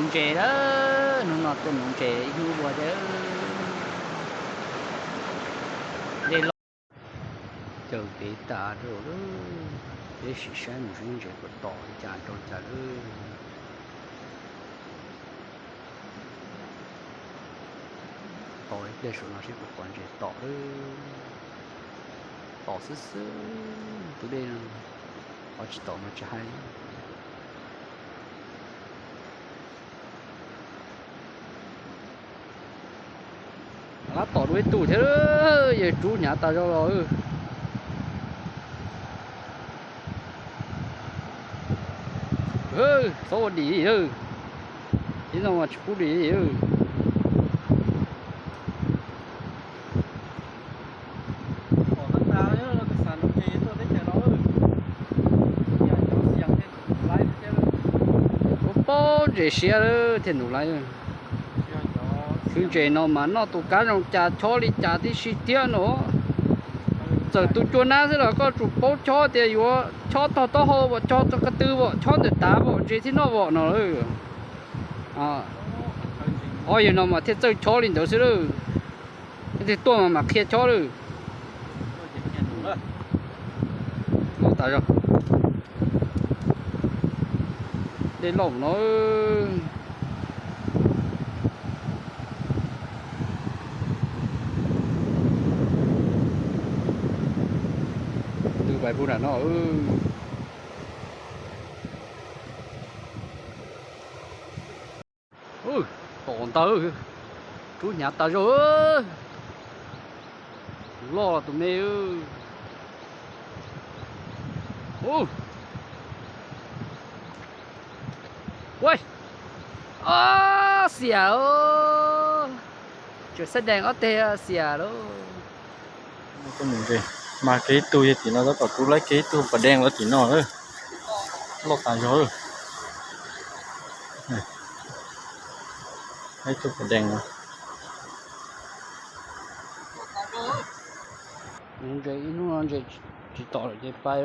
Nuv ntses lawm, hnub no tuaj nuv ntses ib hnub ua thiab. Dej loj, caws kev tas rau lawm, peb sim saib mus saib ntses puas tom li cas rau cas lawm. Tos ib pliag saum no seb puas pom ntses tom lawm. Tom xwb xwb, tus dej no, qhov tsis tom mas tsis hais li. Lab tom dua ib tug thiab, yawg Rub hnyav tas zog los. Txhob ua dim li, ib no mas tsis pub dim li. Ua paub ntses siab lawm thiaj nuv laiv. Khwv ntses no mas noj tus kab zoo cas chob li cas tib si thiab no. Txawm tus cua nab xwb los koj tsum paub chob tias yuav chob tog taub hau vom, chob tog ko tw vom, chob ntawm tav vom ntses thiaj noj vom no lawm. Ob yawg no mas thiaj txawj chob li ntawd xwb lawm. Ib tug tuaj mas mam qhia chob lawm. Loj tas zog. Dej loj no. Ntws pais puag nram no. Tom ntawd, Rub hnyav tas zog. Tus loj los tus me. Ua, ob xiam, tseem xab dees ob teg xiam lauj. Mas kev tug yog tim no tab tom kuv laib kev tug pas dees los tim no. Loj tas zog. Laib tug pas dees no. Nuv ntses ib hnub no ntses tsis tom lawm ces pais.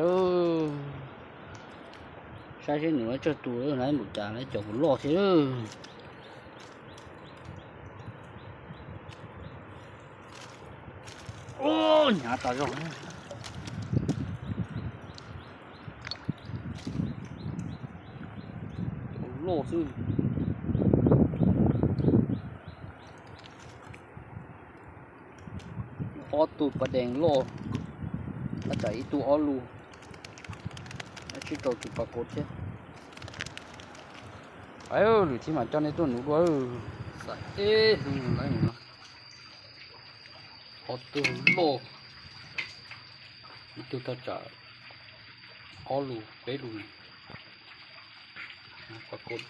Saib seb nws lawv tsawg tus lawm, lawv mus cas lawv cov kuv loj thiab. Hnyav tas zog. Loj xwb. Ob tug pas dees loj, tab tsam ib tug ob lus, tsib rau tus pas kaus thiab. Lwm thib mas coj nej tuaj nuv dua. Xav eb hnub lawm no. Ob tug loj, ib tug tab tsam ob lus peb lus. Pas kaus.